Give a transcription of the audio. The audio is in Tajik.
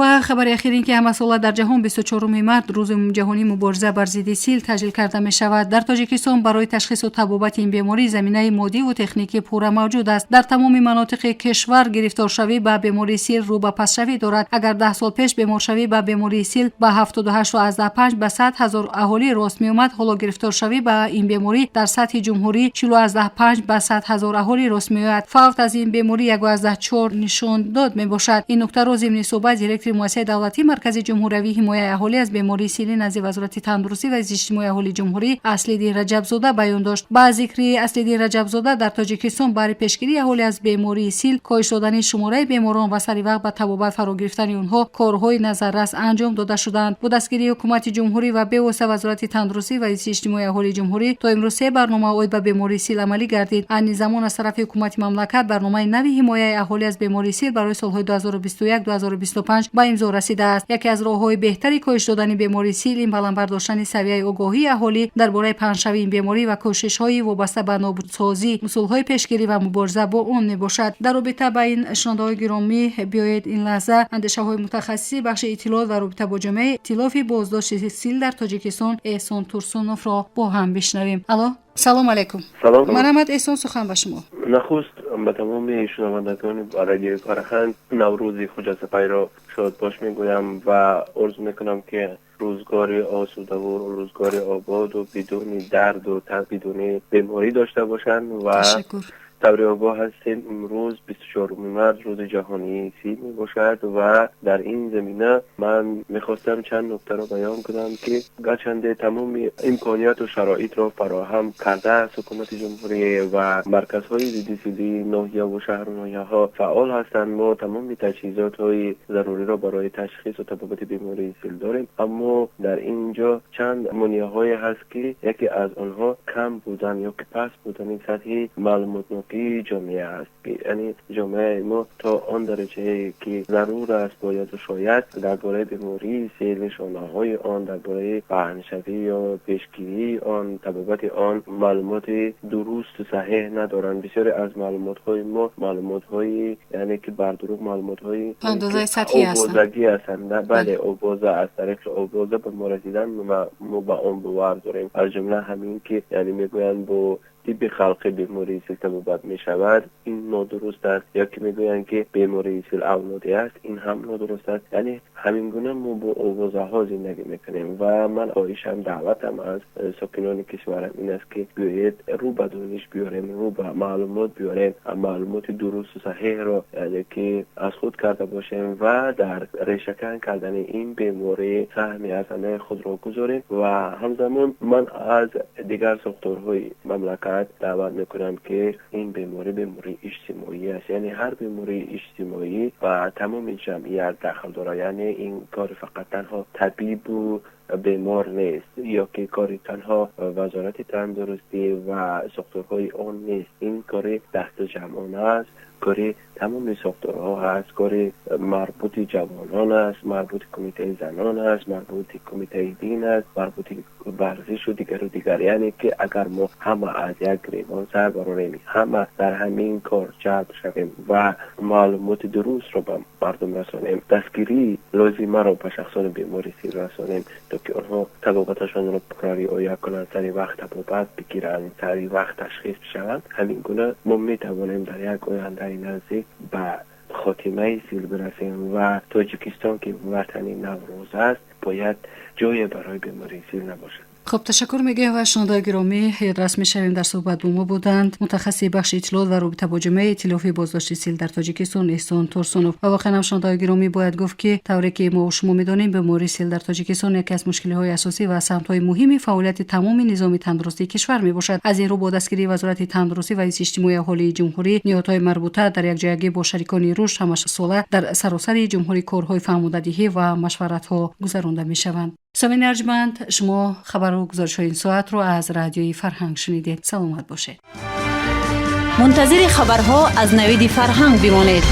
Ва хабари ахир ин ки ҳамасола дар ҷаҳон 24 март Рӯзи ҷаҳонии мубориза бар зидди сил таҷлил карда мешавад. Дар Тоҷикистон барои ташхису табобати ин беморӣ заминаи моддиву техникӣ пурра мавҷуд аст. Дар тамоми манотиқи кишвар гирифторшавӣ ба бемории сил рӯ ба пастшавӣ дорад. Агар 10 сол пеш беморшавӣ ба бемории сил ба 78,5 ба 100 000 аҳолӣ рост меомад, ҳоло гирифторшавӣ ба ин беморӣ дар сатҳи ҷумҳурӣ 40,5 ба 100 000 аҳолӣ рост меояд. Фавт аз ин беморӣ 1,4 нишондод мебошад. Ин нуктаро зимни суҳбат директори Муассисаи давлатии Маркази ҷумҳуриявии ҳимояи аҳолӣ аз бемории сили назди Вазорати тандурустӣ ва иҷтимоии аҳолии ҷумҳурӣ Аслиддин Раҷабзода баён дошт. Ба зикри Аслиддин Раҷабзода, дар Тоҷикистон баҳри пешгирии аҳолӣ аз бемории сил, коҳиш додани шумораи беморон ва сари вақт ба табобат фаро гирифтани онҳо корҳои назаррас анҷом дода шудаанд. Бо дастгирии ҳукумати ҷумҳурӣ ва бевосита Вазорати тандурустӣ ва ҳифзи иҷтимоии аҳолии ҷумҳурӣ то имрӯз се барнома оид ба бемории сил амалӣ гардид. Айни замон аз тарафи ҳукумати мамлакат барномаи нави ҳимояи аҳолӣ аз бемории сил барои солҳои 2021-2025 ба имзо расидааст. Яке аз роҳҳои беҳтари коҳиш додани бемории сил ин баланд бардоштани савияи огоҳии аҳолӣ дар бораи паҳншавии ин беморӣ ва кӯшишҳои вобаста ба нобудсозӣ, усулҳои пешгирӣ ва мубориза бо он мебошад. Дар робита ба ин, шунавандаҳои гиромӣ, биёед, ин лаҳза андешаҳои мутахассиси бахши иттилоот ва робита бо ҷомеаи Иттилофи боздошти сил дар Тоҷикистон Эҳсон Турсуновро бо ҳам бишнавем. Алло, салом алайкум. Салом. Марҳамат, Эҳсон, сухан ба шумо. Нахуст ба тамоми шунавандагони Радиои Фарҳанг Наврӯзи хуҷастапайро шодбош мегӯям ва орзу мекунам, ки рӯзгори осудаву рӯзгори ободу бидуни дарду бидуни беморӣ дошта бошанд. Ва Ташаккур. тавре огоҳ ҳастем, имрӯз 24-уми март Рӯзи ҷаҳонии сил мебошад ва дар ин замина ман мехостам чанд нуктаро баён кунам, ки гарчанде тамоми имконияту шароитро фароҳам кардааст ҳукумати ҷумҳурӣ ва марказҳои зидди силии ноҳияву шаҳру ноҳияҳо фаъол ҳастанд, мо тамоми таҷҳизотҳои заруриро барои ташхису табобати бемории сил дорем, аммо дар ин ҷо чанд монеаҳое ҳаст, ки яке аз онҳо кам будан ё ки паст будани сатҳи маълумотнокии ҷомеа аст, яъне ҷомеаи мо то он дараҷае, ки зарур аст, бояду шояд, дар бораи бемории сил, нишонаҳои он, дар бораи паҳншавӣ ё пешгирии он, табобати он маълумоти дурусту саҳеҳ надоранд. Бисёре аз маълумотҳои мо маълумотҳои, яъне ки бардурӯғ, маълумотҳои Андозаи сатҳӣ ҳастанд. Овозагӣ ҳастанд. Бале, овоза, аз тариқи овоза ба мо расидан ва мо ба он бовар дорем. Аз ҷумла ҳамин ки, яъне, мегӯянд, бо тибби халқӣ бемории сил табобат мешавад, ин нодуруст аст, ё ки мегӯянд, ки бемории сил авлодӣ аст, ин ҳам нодуруст аст. Яъне ҳамин гуна мо бо овозаҳо зиндагӣ мекунем. Ва ман хоҳишам, даъватам аз сокинони кишварам ин аст, ки биёед, рӯ ба дониш биёрем, рӯ ба маълумот биёрем, маълумоти дурусту саҳеҳро, яъне ки аз худ карда бошем ва дар решакан кардани ин беморӣ саҳми арзандаи худро гузорем. Ва ҳамзамон ман аз дигар сохторҳои мамлакат даъват мекунам, ки ин беморӣ бемории иҷтимоӣ аст, яъне ҳар бемории иҷтимоӣ ба тамоми ҷамъият дахл дорад, яъне ин кори фақат танҳо табибу бемор нест ё ки кори танҳо Вазорати тандурустӣ ва сохторҳои он нест. Ин кори дастаҷамъона аст, кори тамоми сохторҳо ҳаст, кори марбути ҷавонон аст, марбути кумитаи занон аст, марбути кумитаи дин аст, марбути варзишу дигару дигар. Яъне ки агар мо ҳама аз як гиребон сар барорем, ҳама дар ҳамин кор ҷалб шавем ва маълумоти дурустро ба мардум расонем, дастгирии лозимаро ба шахсони бемори сил расонем, то ки онҳо табобаташонро пурра риоя кунанд, сари вақт табобат бигиранд, сари вақт ташхис бишаванд, ҳамин гуна мо метавонем дар як ояндаи наздик ба хотимаи сил бирасем. Ва Тоҷикистон, ки ватани Наврӯз аст, бояд ҷое барои бемории сил набошад. Хуб, ташаккур мегӯем. Ва шунавандаои гиромӣ, ёдрас мешавем, дар суҳбат бо мо буданд мутахассиси бахши иттилоот ва робита бо ҷомеаи Иттилофи боздошти сил дар Тоҷикистон Эҳсон Турсунов. Ва воқеан ҳам, шунавандаои гиромӣ, бояд гуфт, ки тавре ки мо шумо медонем, бемории сил дар Тоҷикистон яке аз мушкилиҳои асосӣ ва самтҳои муҳими фаъолияти тамоми низоми тандурустии кишвар мебошад. Аз ин рӯ, бо дастгирии Вазорати тандурустӣ ва ҳифзи иҷтимоии аҳолии ҷумҳурӣ, ниҳодҳои марбута дар якҷоягӣ бо шарикони рушд ҳамасола дар саросари ҷумҳурӣ корҳои фаҳмодадиҳӣ ва машваратҳо гузаронда мешаванд. Самини арҷманд, шумо хабару гузоришҳои ин соатро аз Радиои Фарҳанг шунидед. Саломат бошед. Мунтазири хабарҳо аз Навиди Фарҳанг бимонед.